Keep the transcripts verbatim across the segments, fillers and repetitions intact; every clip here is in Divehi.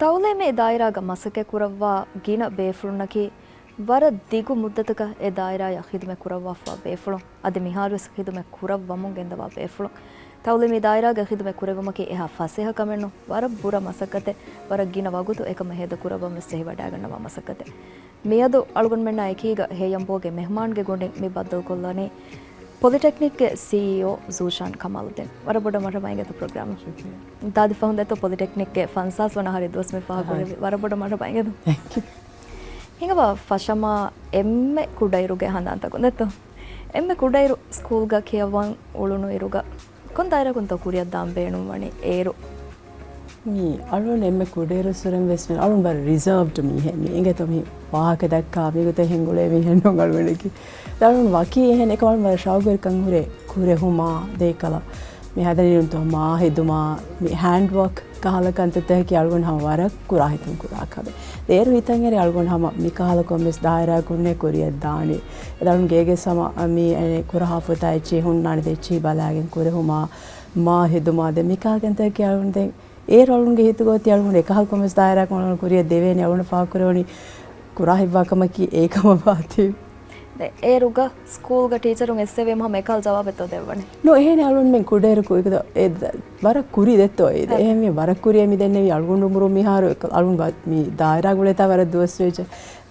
ތައުލީމީ ދާއިރާގަ މަސައްކަތް ކުރައްވާ ގިނަ ބޭފުޅުންނަކީ، ވަރަށް ދިގު މުއްދަތަކަށް އެ ދާއިރާޔަށް ޚިދުމަތް ކުރައްވާފަ ބޭފުޅުން. އަދި މިހާރުވެސް ޚިދުމަތް ކުރައްވަމުން ގެންދަވާ ބޭފުޅުން. ތައުލީމީ ދާއިރާގަ ޚިދުމަތް ކުރެއްވުމަކީ އެހާ ފަސޭހަ ކަމެއް ނޫން. ވަރަށް ބުރަ މަސައްކަތެއް، ވަރަށް ގިނަ ވަގުތު އެކަމަށް ހޭދަ ކުރައްވަން ވެސް ޖެހިވަޑައިގަންނަވާ މަސައްކަތެއް. މިއަދު އަޅުގަނޑުމެންނާ އެކީގަ ހޭޔަނބޯގެ މެހްމާންގެ ގުނޑިން މި ބައްދަލުކޮށްލަނީ ޕޮލިޓެކްނިކްގެ ސީއީއޯ ޒޫޝާން ކަމާލުއްދީން. ވަރަށް ބޮޑަށް މަރުޙަބާ އިނގޭތޯ ޕްރޮގްރާމަށް. ޝުކުރިއްޔާ. ދާދި ފަހުން ދެއްތޯ ޕޮލިޓެކްނިކްގެ ފަންސާސް ވަނަ އަހަރެއް ދުވަސް މި ފާހަގަކުރެއްވި. ހައި. ވަރަށް ބޮޑަށް މަރުޙަބާ އިނގޭތޯ. ތެންކް ޔޫ. ހިނގަވާ ފަށަމާ އެންމެ ކުޑައިރުގެ ހަނދާންތަކުން ދެއްތޯ. އެންމެ ކުޑައިރު ސްކޫލްގަ ކިޔަވަން އުޅުނު އިރުގަ ކޮން ދާއިރާއަކުންތޯ ކުރިއަށް ދާން ބޭނުންވަނީ އޭރު؟ މީ އަޅުން އެންމެ ކުޑައިރުއްސުރެން ވެސް މި އަޅުން ވަރަށް ރިޒާވްޑް މީހެއް. މީ އިނގޭތޯ މި ވާހަކަ ދައްކާ މިގޮތަށް ހިނގުޅޭ މީހެއް ނޫން އަޅުގަނޑަކީ. ދެ އަޅުން ވަކި އެހެން އެކަމަށް ވަރަށް ޝައުގުވެރިކަން ހުރޭ ކުރެހުމާ ދޭކަލަ މި ހަދަނީ ނޫންތޯ މާ ހެދުމާ މި ހޭންޑް ވޯކް ކަހަލަ ކަންތައްތަކަކީ އަޅުގަނޑު ހަމަ ވަރަށް ކުރާ ހިތުން ކުރާ ކަމެއް. ދޭރު ހިތަށް އެރި އަޅުގަނޑު ހަމަ މިކަހަލަ ކޮންމެސް ދާއިރާއަކުންނޭ ކުރިއަށް ދާނީ. އެ އަޅުން ގޭގެ ހަމަ މި އެ ކުރަހާ ފޮތާ އެއްޗިހި ހުންނާނެ ދެއްޗިހި ބަލާގެން ކުރެހުމާ މާ ހެދުމާ ދެ މިކަހަލަ ކަންތަކަކީ އަޅުން ދެން އޭރު އަޅުންގެ ހިތުގަ އޮތީ އަޅުން އެކަހަލަ ކޮންމެސް ދާއިރާއަކުން އަޅުން ކުރިއަށް ދެވޭނީ އަޅުން ފާހަގަކުރެވުނީ ކުރާ ހިތްވާ ކަމަކީ އެކަމަށް ވާތީ. ދެ އޭރުގަ ސްކޫލްގަ ޓީޗަރުން އެއްސެވީމަ ހަމަ އެކަހަލަ ޖަވާބެއްތޯ ދެއްވަނީ؟ ނޯ، އެހެން އަޅުންމެން ކުޑައިރު ކު-، އެ ވަރަށް ކުރި ދެއްތޯ އޭ. އެހެން ވަރަށް ކުރިއަށް މި ދެންނެވި އަޅުގަނޑު އުމުރުން މިހާރު އެކަ-، އަޅުން ވަ-، މި ދާއިރާ ގުޅޭތާ ވަރަށް ދުވަސް ވެއްޖެ.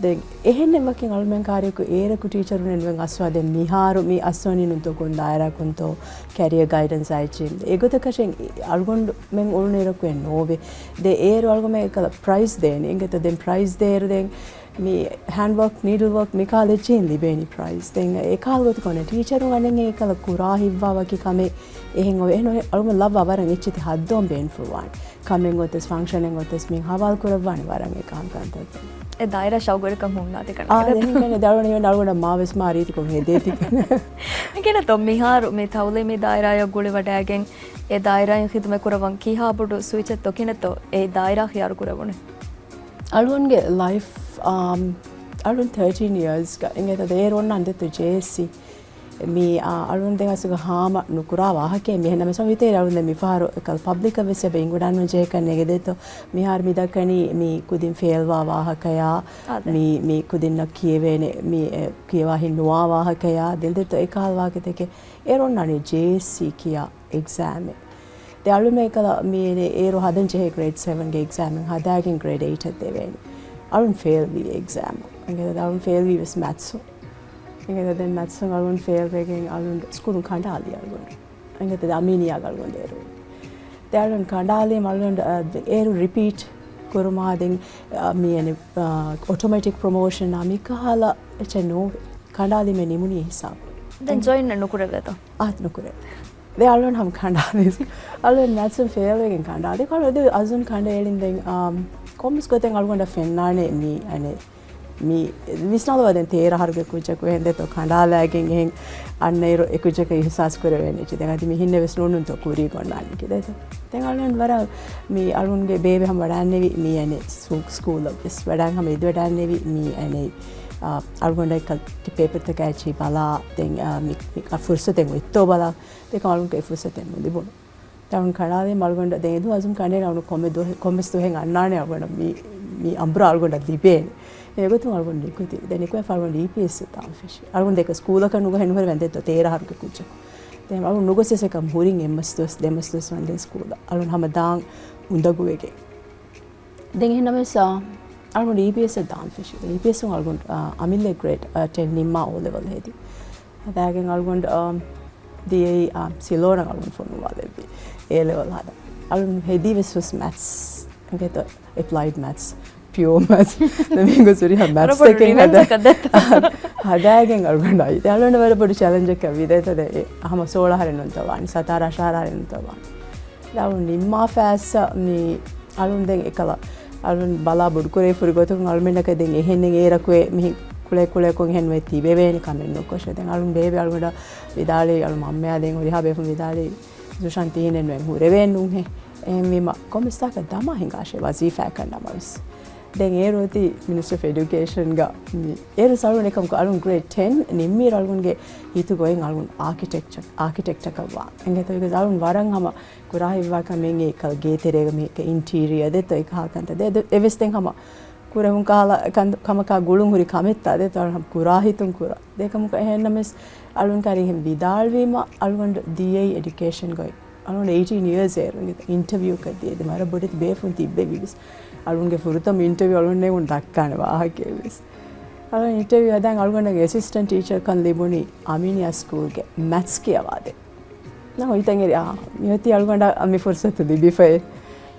ދެން އެހެންނެއް ވަކިން އަޅުމެން ކާރިއަކު އޭރަކު ޓީޗަރުންނެއް ނުވެން އަސްވާ ދެން މިހާރު މި އަސްވަނީ ނުންތޯ ކޮން ދާއިރާކުންތޯ ކެރިއަ ގައިޑެންސް އައިޗިން އެގޮތަކަށެއް އަޅުގަނޑުމެން އުޅުނުއިރަކު އެއް ނޯވޭ. ދެ އޭރު އަޅުގަމެން އެކަލަ ޕްރައިޒް ދޭނެ. އިނގޭތޯ ދެން ޕްރައިޒް ދޭއިރު ދެން މި ހޭންޑް ވޯކް، ނީޑްލް ވޯކް މި ކާލެޖް އެއްޗެހިން ލިބޭނީ ޕްރައިޒް. ދެން އެކަހަލަ ގޮތަކަށް ޓީޗަރުން އަނެއް އެކަލަ ކުރާ ހިތްވާ ވަކި ކަމެއް އެހެން އޮވެ. އެހެން އަޅުގަނޑު ލައްވާ ވަރަށް އެއްޗެތި ހައްދަވަން ބޭނުންފުޅުވާނެ. ކަމެއް ގޮތަސް، ފަންކްޝަނެއް ގޮތަސް މި ހަވާލު ކުރައްވާނެ ވަރަށް އެކަހަލަ ކަންތައްތައް. އެ ދާއިރާ ޝައުގުވެރިކަން ހުންނާތި ކަން. އާ، އެހެން ދެ އަޅުގަނޑު މާ ވެސް މާ ރީތިކޮށް ހެދޭތި ކަން. އެނގޭނެތޯ މިހާރު މި ތައުލީމީ ދާއިރާއަށް ގުޅިވަޑައިގެން އެ ދާއިރާއިން ޚިދުމަތް ކުރައްވަން ކިހާ ބޮޑު ސުއިޗެއްތޯ ކިހިނެއްތޯ އެ ދާއިރާ ޚިޔާރު ކުރެވުނީ؟ އަޅުގަނޑުގެ ލައިފް، އާ، އަޅުން ތާޓީން އިޔާސްގަ އިނގޭތޯ އޭރު އޮންނަން ދެއްތޯ ޖޭއެސްސީ. މި، އާ، އަޅުން ދެން އަސްލުގަ ހާމަ ނުކުރާ ވާހަކައެއް މިހެން ނަމަ ސަމިތޭރި އަޅުން ދެން މިފަހަރު އެކަލަ ޕަބްލިކަށް ވެސް އެބަ އިނގުޑާން ނުޖެހޭކަން ނެގެދޭތޯ. މިހާރު މި ދައްކަނީ މި ކުދިން ފެއިލްވާ ވާހަކަޔާ، އާދެ. މި، މި ކުދިންނަށް ކިޔެވޭނެ، މި، އެ، ކިޔަވާ ހިތް ނުވާ ވާހަކަޔާ، ދެން ދެއްތޯ އެކަހަލަ ވާހަކަތަކެއް އޭރު އޮންނާނީ ޖޭއެސްސީ ކިޔާ އެގްޒާމެއް. ދެ އަޅުމެ އެކަލަ މި އޭރު ހަދަން ޖެހޭ ގްރޭޑް ސެވަންގެ އެގްޒާމެއް ހަދާގެން ގްރޭޑް އެއިޓަށް ދެވޭނެ. އަޅުން ފެއިލް ވީ އެގްޒާމް. އަޅުން ފެއިލް ވީ ވެސް މެތްސު. އެނގޭތަ ދެން މެތްސުން އަޅުން ފެއިލް ވެގެން އަޅުން ސްކޫލުން ކަނޑާލި އަޅުން. އެނގޭތަ ދެ އަމީނިއްޔާގަ އަޅުން ދޭރު. ދެ އަޅުން ކަނޑާލީމަ އަޅުން، އަ، އޭރު ރިޕީޓް ކުރުމާ ދެން، އަ، މި އެނެ، އަ، އޮޓޮމެޓިކް ޕްރޮމޯޝަން އާ މިކަހަލަ އެއްޗެއް ނޯވެ. ކަނޑާލީމެ ނިމުނީ ހިސާބު. ދެން ޖޮއިން ނުކުރެވޭތޯ؟ އާ، ނުކުރެވޭ. ދެ އަޅުން ހަމަ ކަނޑާލީ. އަޅުން މެތްސުން ފެއިލް ވެގެން ކަނޑާލީ. ކަނޑާލީ އަޒުން ކަނޑައެޅިން ދެން، އަ، ކޮންމެސް ގޮތެއް އަޅުގަނޑަށް ފެންނާނެ މި އަނެ މި ވިސްނާލަވާ ދެން ތޭރަ އަހަރުގެ ކުއްޖަކު އެހެން ދެތޯ ކަނޑާލައިގެން އެހެން އަންނައިރު އެ ކުއްޖަކަށް އިހުސާސް ކުރެވޭނެ އެއްޗެއް. ދެން އަދި މިހެންނެއް ވެސް ނޫން ނޫންތޯ ކުރީ ގޮންނާނެ ކި ދެތޯ. ދެން އަޅުން ވަރަށް މި އަޅުންގެ ބޭބެ ހަމަ ވަޑާންނެވި މި އަނެ ސްކޫ-، ސްކޫލަށް ވެސް ވަޑާން ހަމަ އެދިވަޑާންނެވި މި އަނެ، އަ، އަޅުގަނޑަށް ކަ-، ކި ޕޭޕަރތަކާ އެއްޗި ބަލާ ދެން، އަ، މި، މި އަ، ފުރުސަތެއް އޮތްތޯ ބަލާ. ދެކަ އަޅުންގެ ފުރުސަތެއް ނުލިބުނު. ދެން އަޅުން ކަނޑާލީމަ އަޅުގަނޑަށް ދެން އެދު އަޒުމް ކަނޑޭނެ އަޅުން ކޮންމެ ދުވަހެ-، ކޮންމެސް ދުވަހެއް އަންނާނެ އަޅުގަނޑަށް މި، މި އަނބުރާ އަޅުގަނޑަށް ލިބޭނެ. އެގޮތުން އަޅުގަނޑު ނިކުތީ. ދެން ނިކުމެފަ އަޅުގަނޑު އީޕީއެސް ދާން ފެށި. އަޅުގަނޑު ދެކަ ސްކޫލަކަށް ނުގަހެ ނުހުރެ ވެންދެއްތޯ ތޭރަ އަހަރުގެ ކުއްޖަކު. ދެން އަޅުން ނުގޮސް އެސެކަ ހުރިން އެއްމަސް ދުވަސް، ދެމަސް ދުވަސް ވަންދެން ސްކޫލަށް. އަޅުން ހަމަ ދާން އުނދަގޫވެގެން. ދެން އެހެންނަމަވެސް، އާ، އަޅުގަނޑު އީޕީއެސްއަށް ދާން ފެށި. އީޕީއެސްއުން އަޅުގަނޑު، އާ، އަމިއްލަ ގްރޭޑް، އާ، ޓެން ނިންމާ އޯ ލެވެލް ހެދި. ހަދާގެން އަޅުގަނޑު، އާ، ދިޔައީ، އާ، ސިލޯނަށް އަޅުގަނޑު ފޮނުވާލެއްވި އޭ ލެވެލް ހަދާ. އަޅުން ހެދީ ވެސް ވެސް މެތްސް. އެނގޭތޯ އެޕްލައިޑް މެތްސް، ޕިއޯ މެތްސް. ދެން މީގޮސް ހުރިހާ މެތްސް ވަރަށް ބޮޑު ޓެކެއް ހަދާ. ރިވެންޖަކަށް ދެއްތޯ؟ ހަދާގެން އަޅުގަނޑާ. ދެ އަޅުގަނޑަށް ވަރަށް ބޮޑު ޗެލެންޖެއް ވިދޭތޯ ދެ އެ ހަމަ ސޯޅަ އަހަރެއް ނުންތޯ ވާނީ. ސަތާރަ އަށާރަ އަހަރެއް ނުންތޯ ވާނީ. އަޅުން ނިންމާފައިސް މި އަޅުން ދެން އެކަލަ އަޅުން ބަލާ ބޮޑުކުރެވިފަ ހުރި ގޮތަކުން އަޅުމެންނަކަށް ދެން އެހެންނެއް އޭރަކު މިހިން ކުޅޭ ކުޅޭކޮށް އެހެން ވެ ތިބެވޭނެ ކަމެއް ނުކޮށެ. ދެން އަޅުން ބޭބެ އަޅުގަނޑަށް ވިދާޅީ، އަޅު މަންމަޔާ ދެން ހުރިހާ ބޭފުން ވިދާޅީ، ޒޫޝާން ތިހިނެއް ނުވެ ހުރެވޭން ނޫންހޭ. އެހެންވީމަ ކޮންމެސް ތާކަށް ދަމާ ހިނގާށޭ ވަޒީފާއަކަށް ނަމަވެސް. ދެން އޭރު އޮތީ މިނިސްޓްރީ އޮފް އެޑިއުކޭޝަންގަ. މި އޭރު އަޅުން އެކަމަކު އަޅުން ގްރޭޑް ޓެން ނިންމީރު އަޅުގަނޑުގެ ހިތުގައި އަޅުން އާކިޓެކްޗަ، އާކިޓެކްޓަކަށް ވާ. އެނގޭތޯ އަޅުން ވަރަށް ހަމަ ކުރާ ހިތްވާ ކަމެއް އެކަލަ ގޭތެރޭގަ މި އިންޓީރިއަ ދެތޯ އެކަހަލަ ކަންތައް ދޭ. އެވެސް ދެން ހަމަ ކުރެވުން ކަހަލަ ކަން-، ކަމަކާ ގުޅުން ހުރި ކަމެއްތާ ދެތޯ އަޅުން ހަމަ ކުރާ ހިތުން ކުރާ. ދެކަމަކު އެހެންނަމެސް އަޅުން ކަރީ އެހެން ވިދާޅުވީމަ އަޅުގަނޑު ދިޔައީ އެޑިއުކޭޝަން ގޮތް. އަޅުގަނޑު އެއިޓީން އިޔާސް އޭރު އިންޓަވިއުކަށް ދިޔަ ދެ މަރަށް ބޮޑެތި ބޭފުން ތިއްބެވި ވެސް. އަޅުގަނޑުގެ ފުރަތަމަ އިންޓަވިއު އަޅުގަނޑު ނޭނގުނު ދައްކާނެ ވާހަކައެއް ވެސް. އަޅުގަނޑު އިންޓަވިއު ހަދާ އަޅުގަނޑަށް އެސިސްޓެންޓް ޓީޗަރ ކަން ލިބުނީ އަމީނިއާ ސްކޫލްގެ މެތްސް ކިޔަވާދޭ. ނަމަ ހިތަށް އެރި، އާ، މިއޮތީ އަޅުގަނޑަށް މި ފުރުސަތު ލިބިފައޭ.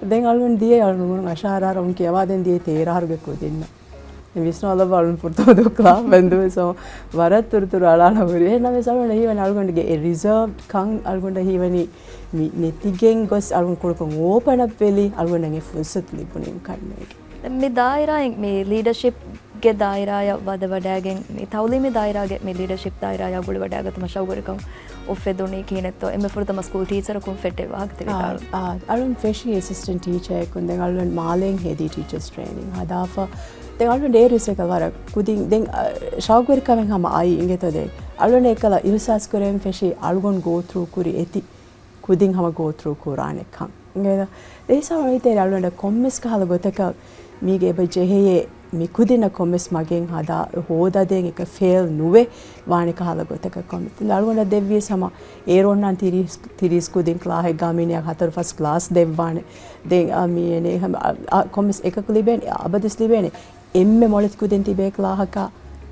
ދެން އަޅުގަނޑު ދިޔައީ އަޅުގަނޑު އަށާރަ އަށް ކިޔަވާދޭން ދިޔައީ ތޭރަ އަހަރުގެ ކުދިންނަށް. ވިސްނާލައްވާ އަޅުން ފުރަތަމަ ދުވަހު ކްލާސް ވަންދުވެސް ވަރަށް ތުރުތުރު އަޅާނަ ހުރި. އެހެންނަމަވެސް އަޅުގަނޑަށް ހީވަނީ އަޅުގަނޑުގެ އެ ރިޒާވްޑް ކަން އަޅުގަނޑަށް ހީވަނީ މި ނެތިގެން ގޮސް އަޅުގަނޑު ކުޑަކޮށް އޯޕަން އަޕް ވެލީ އަޅުގަނޑަށް އެ ފުރުސަތު ލިބުނީ ކަންނޭނގެ. ދެން މި ދާއިރާއިން މި ލީޑަޝިޕްގެ ދާއިރާއަށް ވަދެވަޑައިގެން މި ތައުލީމީ ދާއިރާގެ މި ލީޑަޝިޕް ދާއިރާއާ ގުޅިވަޑައިގަތުމަށް ޝައުގުވެރިކަން އުފެދުނީ ކިހިނެއްތޯ؟ އެންމެ ފުރަތަމަ ސްކޫލް ޓީޗަރަކުން ފެއްޓެވި ވާހަކަ ތި ވިދާޅުވީ. އާ، އަޅުން ފެށީ އެސިސްޓެންޓް ޓީޗަރަކުން. ދެން އަޅުން މާލޭން ހެދީ ޓީޗަރސް ޓްރޭނިން ހަދާފަ. ދެން އަޅުން އޭރު އިސް އެކަލަ ވަރަށް ކުދިން ދެން، އަ، ޝައުގުވެރިކަމެއް ހަމަ އައީ އިނގޭތޯ ދެން. އަޅުން އެކަލަ އިހުސާސް ކުރެވެން ފެށީ އަޅުގަނޑު ގޯ ތްރޫ ކުރި އެތި ކުދިން ހަމަ ގޯ ތްރޫ ކުރާނެ ކަން. އިނގޭތޯ؟ ދެ ހިސާބުން އިތޭރި އަޅުގަނޑަށް ކޮންމެސް ކަހަލަ ގޮތަކަށް މީގެ އެބަ ޖެހެޔޭ މި ކުދިންނަށް ކޮންމެސް މަގެއް ހަދާ ހޯދާދޭން އެކަ ފެއިލް ނުވެ ވާނެ ކަހަލަ ގޮތަކަށް ކޮންމެ. އަޅުގަނޑަށް ދެއްވިޔަސް ހަމަ އޭރު އޮންނާން ތިރީސް، ތިރީސް ކުދިން ކްލާހެއްގަ މި ނިޔާ ހަތަރު ފަސް ކްލާސް ދެއްވާނެ. ދެން އަ، މި އެނެ ހަމަ އަ، އަ، ކޮންމެސް އެކަކު ލިބޭނެ، އަބަދުސް ލިބޭނެ. އެންމެ މޮޅެތި ކުދިން ތިބޭ ކްލާހަކާ،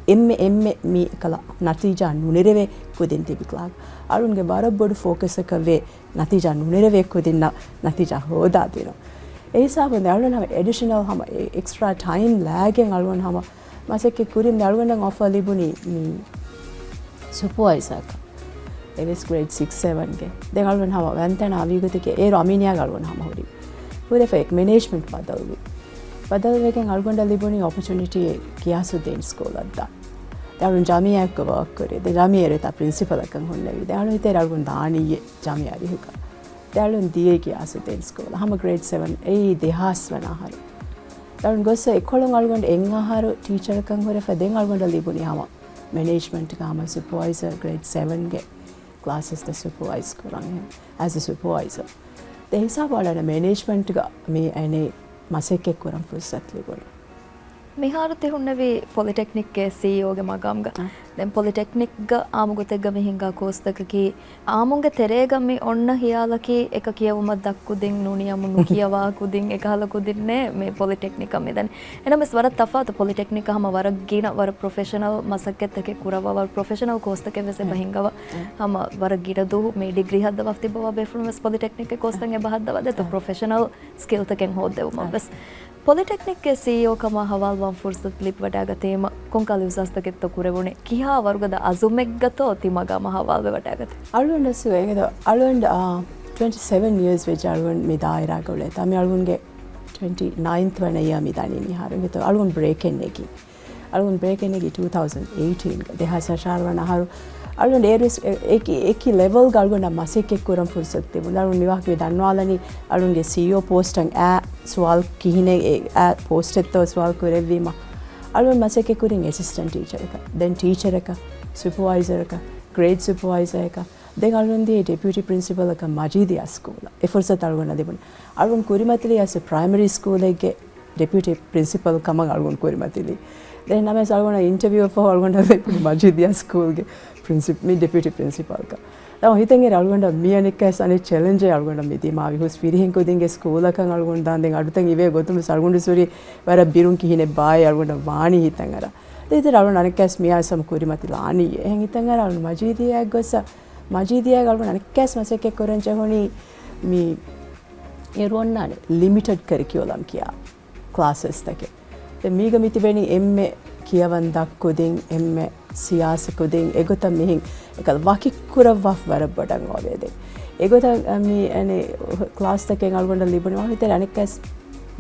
އެންމެ، އެންމެ މި ކަލަ ނަތީޖާ ނުނެރެވޭ ކުދިން ތިބި ކްލާހަކަށް. އަޅުންގެ ވަރަށް ބޮޑު ފޯކަސަކަށް ވޭ ނަތީޖާ ނުނެރެވޭ ކުދިންނަށް ނަތީޖާ ހޯދާ ދިނުން. އެ ހިސާބުން ދެ އަޅުން ހަމަ އެޑިޝަނަލް ހަމަ އެ، އެކްސްޓްރާ ޓައިމް ލާގެން އަޅުން ހަމަ މަސައްކަތް ކުރިން ދެ އަޅުގަނޑަށް އޮފާ ލިބުނީ މި ސުޕަވައިޒަރަކަށް. އެވެސް ގްރޭޑް ސިކްސް ސެވަންގެ. ދެން އަޅުން ހަމަ ވަންތަނާ ވީގޮތެކޭ އޭރު އަމީނިއާގަ އަޅުން ހަމަ ހުރި. ހުރެފަ އެ މެނޭޖްމަންޓް ބަދަލުވި. ބަދަލުވެގެން އަޅުގަނޑަށް ލިބުނީ އޮޕޮޗުނިޓީ ގިޔާސުއްދީން ސްކޫލަށް ދާ. ދެ އަޅުން ޖާމިއާއެއްގަ ވާކް ކުރި. ދެ ޖާމިއާ އޭރު ތާ ޕްރިންސިޕަލަކަށް ހުންނެވި. ދެ އަޅުން ހިތޭރި އަޅުގަނޑު ދާނީއޭ ޖާމިއާ އަރިހުގަ. ދެ އަޅުން ދިޔައީ ގިޔާސުއްދީން ސްކޫލަށް. ހަމަ ގްރޭޑް ސެވަން އެއީ ދެހާސް ވަނަ އަހަރު. ދެ އަޅުން ގޮއްސަ އެކޮޅުން އަޅުގަނޑު އެއް އަހަރު ޓީޗަރކަން ހުރެފަ ދެން އަޅުގަނޑަށް ލިބުނީ ހަމަ މެނޭޖްމަންޓްގަ ހަމަ ސުޕަވައިޒަރ ގްރޭޑް ސެވަންގެ ކްލާސަސްތައް ސުޕަވައިޒް ކުރަން އެހެން، އެޒް އެ ސުޕަވައިޒަރ. ދެ ހިސާބު އަޅަން މެނޭޖްމަންޓްގަ މި އަނެއް މަސައްކަތް ކުރަން ފުރުސަތު ލިބުނު. މިހާރު ތި ހުންނެވީ ޕޮލިޓެކްނިކްގެ ސީއީއޯގެ މަގާމްގަ. އަ. ދެން ޕޮލިޓެކްނިކްގަ އާމު ގޮތެއްގަ މި ހިންގާ ކޯސްތަކަކީ އާމުގެ ތެރޭގަ މި އޮންނަ ހިޔާލަކީ އެކަ ކިޔެވުމަށް ދަށް ކުދިން ނޫނީ އާމު ނުކިޔަވާ ކުދިން އެކަހަލަ ކުދިންނޭ މި ޕޮލިޓެކްނިކަށް މިދަނީ. އެނަމެސް ވަރަށް ތަފާތު ޕޮލިޓެކްނިކަށް ހަމަ ވަރަށް ގިނަ ވަރަށް ޕްރޮފެޝަނަލް މަސައްކަތްތަކެއް ކުރައްވާ ވަރަށް ޕްރޮފެޝަނަލް ކޯސްތަކެއް ވެސް އެބަ ހިންގަވާ. ހަމަ ވަރަށް ގިނަ ދުވަހު މި ޑިގްރީ ހައްދަވާ ތިއްބަވާ ބޭފުޅުން ވެސް ޕޮލިޓެކްނިކްގެ ކޯސްތައް އެބަ ހައްދަވާ ދެއްތޯ ޕްރޮފެޝަނަލް ސްކިލްތަކެއް ހޯއްދެވުމަށް ވެސް. ޕޮލިޓެކްނިކްގެ ސީއީއޯ ކަމާ ހަވާލުވާން ފުރުސަތު ލިބިވަޑައިގަތީމަ ކޮންކަހަލަ އިހްސާސްތަކެއްތޯ ކުރެވުނީ؟ ކިހާ ވަރުގަދަ އަޒުމެއްގަތޯ ތި މަގާމަށް ހަވާލުވެވަޑައިގަތީ؟ އަޅުގަނޑަށް ސުވޭގެދޯ، އަޅުގަނޑު، އާ، ޓްވެންޓީ ސެވަން އިޔާސް ވެއްޖެ އަޅުގަނޑު މި ދާއިރާގަ އުޅޭތާ. މި އަޅުގަނޑުގެ ޓްވެންޓީ ނައިންތް ވަނަ އިޔާ މި ދަނީ މިހާރު. އިނގޭތޯ އަޅުގަނޑު ބްރޭކެއް ނެގި. އަޅުގަނޑު ބްރޭކެއް ނެގީ ޓޫ ތައުޒަންޑް އެއިޓީންގަ، ދެހާސް އަށާރަ ވަނަ އަހަރު. އަޅުގަނޑު އޭރުވެސް އެ-، އެކި، އެކި ލެވެލްގަ އަޅުގަނޑަށް މަސައްކަތް ކުރަން ފުރުސަތު ލިބުނު. އަޅުގަނޑު މި ވާހަކަ މި ދަންނަވާލަނީ އަޅުގަނޑުގެ ސީއީއޯ ޕޯސްޓަށް އާ ސުވާލު ކިހިނެއް އެ-، އާ ޕޯސްޓެއްތޯ ސުވާލު ކުރެއްވީމަ. އަޅުގަނޑު މަސައްކަތް ކުރިން އެސިސްޓެންޓް ޓީޗަރަކަށް، ދެން ޓީޗަރަކަށް، ސުޕަވައިޒަރަކަށް، ގްރޭޑް ސުޕަވައިޒަރަކަށް، ދެން އަޅުގަނޑު ދިޔައީ ޑެޕިއުޓީ ޕްރިންސިޕަލަކަށް މަޖީދިއާ ސްކޫލަށް. އެ ފުރުސަތު އަޅުގަނޑަށް ލިބުނު. އަޅުގަނޑު ކުރިމަތިލީ އަސް ޕްރައިމަރީ ސްކޫލެއްގެ ޑެޕިއުޓީ ޕްރިންސިޕަލް ކަމަށް އަޅުގަނޑު ކުރިމަތިލީ. ދެން ނަމަވެސް އަޅުގަނޑަށް އިންޓަވިއުއަށްފަހު އަޅުގަނޑަށް ލިބުނީ މަޖީދިއާ ސްކޫލްގެ ޕްރިންސިޕް-، މި ޑެޕިއުޓީ ޕްރިންސިޕަލްކަން. ދެން ހިތަށް އެރި އަޅުގަނޑަށް މި އަނެއްކާވެސް އަނެއް ޗެލެންޖެއް އަޅުގަނޑަށް މި ދިމާވި. ހުސް ފިރިހެން ކުދިންގެ ސްކޫލަކަށް އަޅުގަނޑު ދާން ދެން އަޑުތައް އިވޭ ގޮތުން ވެސް އަޅުގަނޑު ވެސް ހުރީ ވަރަށް ބިރުން ކިހިނެއް ބާއޭ އަޅުގަނޑަށް ވާނީ ހިތަށް އަރާ. ދެން ހިތަށް އަނެއްކާވެސް މިއާވެސް ހަމަ ކުރިމަތިލާނީ. އެހެން ހިތަށް އަރާ އަޅުގަނޑު މަޖީދިއާއަށް ގޮއްސަ މަޖީދިއާގަ އަޅުގަނޑު އަނެއްކާވެސް މަސައްކަތް ކުރަން ޖެހުނީ މި އޭރު އޮންނާނެ ލިމިޓެޑް ކަރިކިއުލަމް ކިޔާ ކްލާސަސްތަކެއް. ދެން މީގަ މި ތިބެނީ އެންމެ ކިޔަވަން ދަށް ކުދިން، އެންމެ ސިޔާސަތް ކުދިން، އެގޮތަށް މިހެން އެކަލަ ވަކި ކުރައްވާފަ ވަރަށް ބޮޑަށް އޮވޭ. ދެން އެގޮތަށް، އަ، މި އަނެއް ކްލާސްތަކެއް އަޅުގަނޑަށް ލިބުނީ ވާހަކަ އަނެއްކާވެސް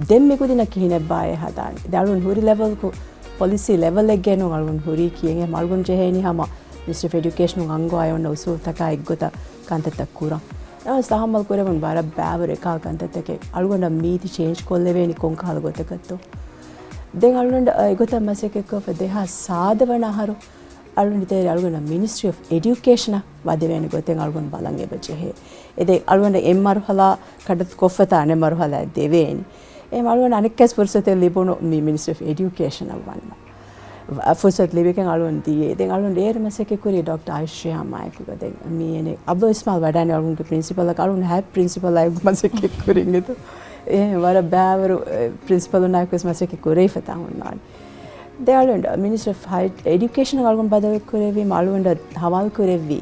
ދެން މި ކުދިންނަށް ކިހިނެއް ބާއޭ ހަދާނީ. ދެން އަޅުން ހުރި ލެވެލްކު ޕޮލިސީ ލެވެލެއްގައި ނޫން އަޅުގަނޑު ހުރީ ކިޔަން. އެހެން އަޅުގަނޑު ޖެހޭނީ ހަމަ މިނިސްޓްރީ އޮފް އެޑިއުކޭޝަނުން އަންގަވާ އޮންނަ އުސޫލުތަކާ އެއްގޮތަށް ކަންތައްތައް ކުރަން. ނަމަވެސް ތަހައްމަލް ކުރެވުން ވަރަށް ބައިވަރު އެކަހަލަ ކަންތައްތަކެއް. އަޅުގަނޑަށް މީތި ޗޭންޖް ކޮށްލެވޭނީ ކޮންކަހަލަ ގޮތަކަށްތޯ؟ ދެން އަޅުގަނޑު އެގޮތަށް މަސައްކަތްކޮށްފަ ދެހާސް ސާދަ ވަނަ އަހަރު އަޅުގަނޑު ތޭރެ އަޅުގަނޑަށް މިނިސްޓްރީ އޮފް އެޑިއުކޭޝަނަށް ވަދެވޭނެ ގޮތެއް އަޅުގަނޑު ބަލަން އެބަ ޖެހޭ. އެ ދެ އަޅުގަނޑަށް އެއް މަރުހަލާ ކަނޑައަތު ކޮށްފަތާ އަނެއް މަރުހަލާ ދެވޭނެ. އެ އަޅުގަނޑު އަނެއްކާސް ފުރުސަތެއް ލިބުނު މި މިނިސްޓްރީ އޮފް އެޑިއުކޭޝަނަށް ވަންނަ. ފުރުސަތު ލިބިގެން އަޅުގަނޑު ދިޔައީ. ދެން އަޅުގަނޑު އޭރު މަސައްކަތް ކުރީ ޑޮކްޓަރ އައިޝް ޝިހާމް އާއެކުގަ. ދެން މި އޭނެ އަބްދުލް އިސްމާއިލް ވަޑާނީ އަޅުގަނޑުގެ ޕްރިންސިޕަލަކަށް. އަޅުގަނޑު ހަތް ޕްރިންސިޕަލާ އެކު މަސައްކަތް ކުރިން އެދު. އެ ވަރަށް ބައިވަރު ޕްރިންސިޕަލުންނާއެކު ވެސް މަސައްކަތް ކުރެވިފަތާ ހުންނާނެ. ދެން އަޅުގަނޑު މިނިސްޓްރީ އޮފް ހަޔަރ އެޑިއުކޭޝަނަށް އަޅުގަނޑު ބަދަލު ކުރެއްވީމަ އަޅުގަނޑަށް ހަވާލު ކުރެއްވީ